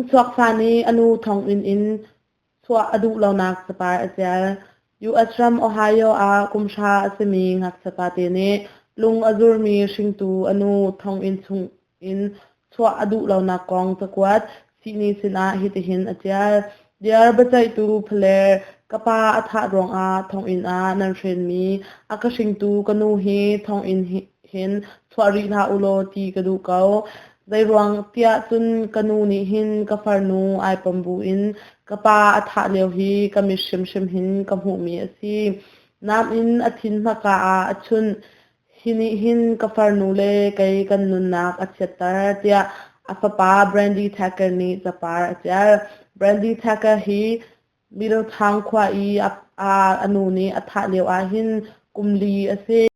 Pumchuak fa nih a nu thonginn in chuah a duh lonak capar a ṭial. US ram Ohio ah kum hra a simi ngakchia pate nih lung a zurmi hringtu a nu thonginn chungin chuah a duh lonak kong cakuat sihni sinah hitihin a ṭial. Dear biaceihtu Phaler, ka pa a thah ruangah thonginn ah nan hrenmi a ka hringtu ka nu hi thonginn hin chuah rih hlah ulaw ti ka duh ko. Zeiruang tiah cun ka nu nih hin ka farnu ai pom buin ka pa a thah lio hi ka mit hrimhrim hin ka hmuhmi a si. Nam in a thin hmaka ah a chunh. Hi nih hin ka farnu le kei kan nunnak a chiatter tiah a fapa Brandy Thacker nih capar a ṭial. Brandy Thacker hi Middletown khua i a nu nih a thah lio ah hin kum li a si.